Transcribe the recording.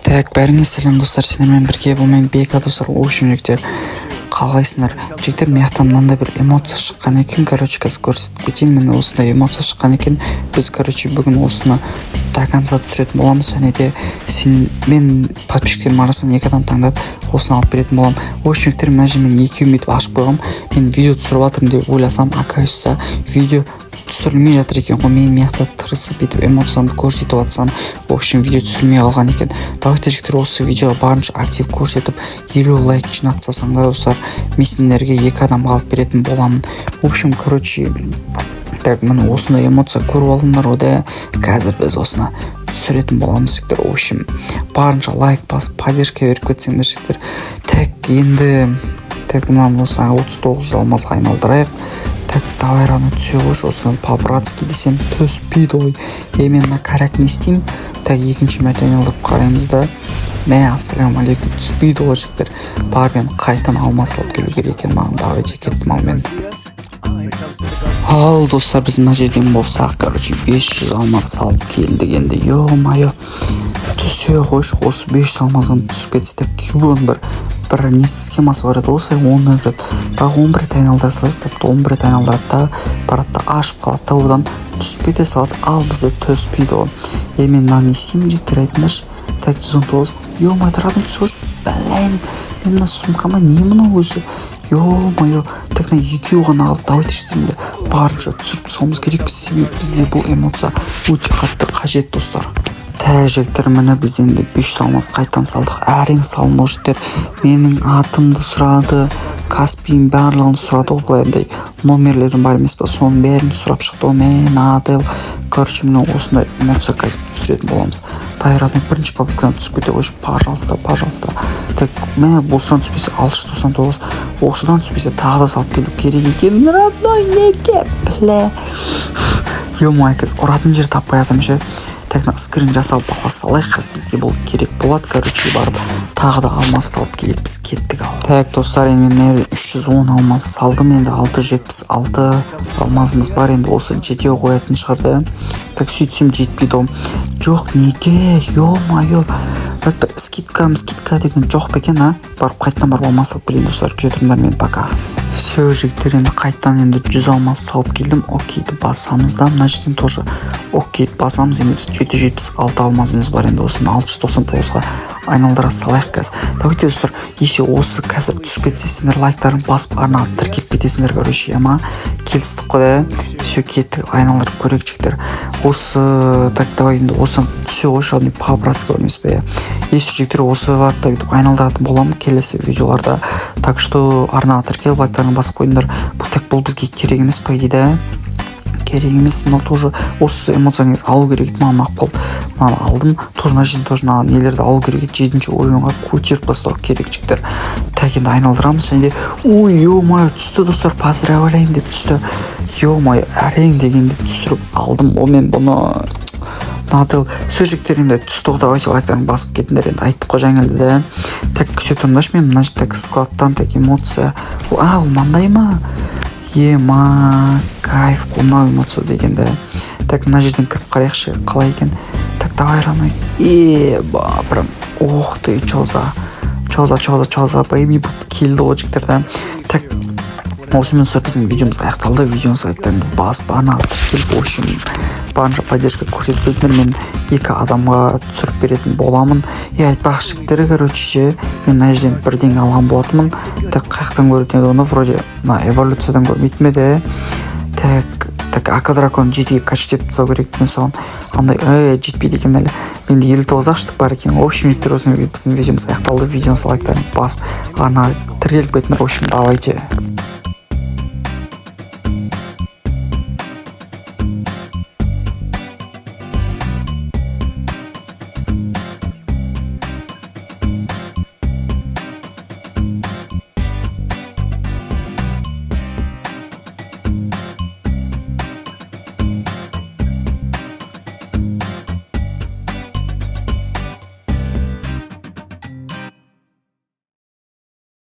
Так, бәріңе сәлем, достар! Сендермен бірге бұл мен, Бека. Достар, в общем, жігіттер, қалайсыңдар? Жігіттер, мына жақтан мынандай бір эмоция шыққан екен. Короче, қазір көрсетіп кетейін. Міне, осындай эмоция шыққан екен. Біз, короче, бүгін осыны до конца түсіретін боламыз және де сен мен подписчиктерім арасынан екі адам таңдап, осыны алып беретін боламын. В общем, жігіттер, мына жерде мен екеуін бүйтіп ашып қойғанмын. Мен видео түсіріп жатырмын деп ойласам, оказывается, видео түсірілмей жатыр екен ғой. Мен мына жақта тырысып, бүйтіп эмоциямды көрсетіп жатсам, в общем, видео түсірілмей қалған екен. Давайте, жігіттер, осы видеоға барынша актив көрсетіп, 50 лайк жинап тастасаңдар, достар, мен сендерге екі адамға алып беретін боламын. В общем, короче, так, міне, осындай эмоция көріп алдыңдар ғой да. Қазір біз осыны түсіретін боламыз, жігіттер. В общем, барынша лайк басып, поддержка беріп кетсеңдер, жігіттер. Так, енді, так, мынаны осы 39 алмазға айналдырайық. Так, давай, рано түсе қойшы осыдан, по братски десем, түспейді ғой. Е, мен мына коряк не істеймін? Так, екінші мәрте айналдырып қараймыз да. Мә, ассалаумағалейкум, түспейді ғой, жігіттер. Барып енді қайтадан алмаз салып келу керек екен маған. Давайте, кеттім. Ал мен, ал, достар, біз мына жерден болсақ, короче, 500 алмаз салып келдік енді. Ё-моё, түсе қойшы осы 500 алмаздан. Түсіп кетсе де, кюбоның бір не схемасы бар еді, осылай 10 рет, бірақ 11 рет айналдыра салайық. Бопты, 11 рет айналдырады да, барады да, ашып қалады да, одан түсіп кете салады. Ал бізде түспейді ғой. Е, мен мынаны не істеймін, жігіттер, айтыңдаршы? Так, 119. Ё-моё, тұратын, түсе қойшы, блин. Мен мына сумкама не мынау өзі? Ё-моё, так, мына екеуі ғана қалды. Давайте, жігіттер, енді барынша түсіріп тастауымыз керекпіз, себебі бізге бұл эмоция өте қатты қажет, достар. Так, жігіттер, міне, біз енді 500 алмаз қайтадан салдық. Әрең салынды ғой, жігіттер. Менің атымды сұрады, Каспиім, барлығын сұрады ғой. Былай андай номерлерім бар емес па, соның бәрін сұрап шықты ғой. Мен Адел, короче, міне, осындай эмоция қазір түсіретін боламыз. Дайрадан бірінші попыткадан түсіп кете қойшы, пожалуйста, пожалуйста. Так, мә, осыдан түспесе, 699. Осыдан түспесе, тағы да салып келу керек екен, родной. Неге, бля? Ё-моё, қазір ұратын жер таппай жатырмын ше. Так, мына скрин жасап бақа салайық, қазір бізге бұл керек болады. Короче, барып тағы да алмаз салып келейік біз. Кеттік. Ал, так, достар, енді мен мына жерде 310 алмаз салдым. Енді 676 алмазымыз бар. Енді осы жете қоятын шығар да. Так, сөйтсем, жетпейді ғой. Жоқ, неге? Ё-моё, бір скидка скидка деген жоқ па екен, а? Барып, қайтадан барып алмаз салып келейін, достар. Күте тұрыңдар мені пока. Все, жігіттер, енді қайтадан енді 100 алмаз салып келдім. Окейді басамыз да, мына жерден тоже окейді басамыз. Енді 776 алмазымыз бар. Енді осыны 699-ға айналдыра салайық қазір. Давайте, достар, если осы қазір түсіп кетсе, сендер лайктарын басып, арнаға тіркеліп кетесіңдер, короче, иә ма? Келістік қой да? Все, кеттік, айналдырып көрейік, жігіттер, осы. Так, давай, енді осы түсе қойшы, родной, по братски бар емес пе, иә? Если, жігіттер, осыларды да бүйтіп айналдыратын боламын келесі видеоларда, так что арнаға тіркеліп, лайктарын басып қойыңдар. Бұл, так, бұл бізге керек емес, по идее да, керек емес. Мынау тоже, осы эмоцияны негізі алу керек еді, маған ұнап қалды. Мынаны алдым тоже. Мына жерден тоже мына нелерді алу керек еді, жетінші уровеньға көтеріп тастау керек, жігіттер. Так, енді айналдырамыз және де, ой, ё-моё, түсті, достар! Поздравляем деп түсті. Ё-моё, әрең дегенде түсіріп алдым ғой мен бұны. Надо. Все, жігіттер, енді түсті ғой. Давайте, лайктарын басып кетіңдер. Енді айттық қой, жаңылды да. Так, күте тұрыңдаршы, мен мына так, складтан, так, эмоция. А, ол мынандай ма? Ема, кайф қой мынау эмоция дегенде. Так, мына жерден кіріп қарайықшы, қалай екен. Так, давай, родной. Еба, прям, ух ты, чё за, чё за, чё за, чё за бэйби болып келді ғой, жігіттер да. Так, осымен, достар, біздің видеомыз аяқталды. Видеоны лайктарын басып, арнаға тіркеліп, в общем, барынша поддержка көрсетіп кетіңдер. Мен екі адамға түсіріп беретін боламын. И айтпақшы, жігіттер, короче ше, мен мына жерден бірдеңе алған болатынмын. Так, қай жақтан көретін еді оны? Вроде мына эволюциядан көрмейтін бе еді? Так, так, ака дракон жетіге качать етіп тастау керек екен соған. Андай, жетпейді екен әлі, менде 59 ақ штук бар екен. В общем, жігіттер, осымен біздің видеомыз аяқталды. Видеоны лайктарын басып, арнаға тіркеліп кетіңдер. В общем, давайте.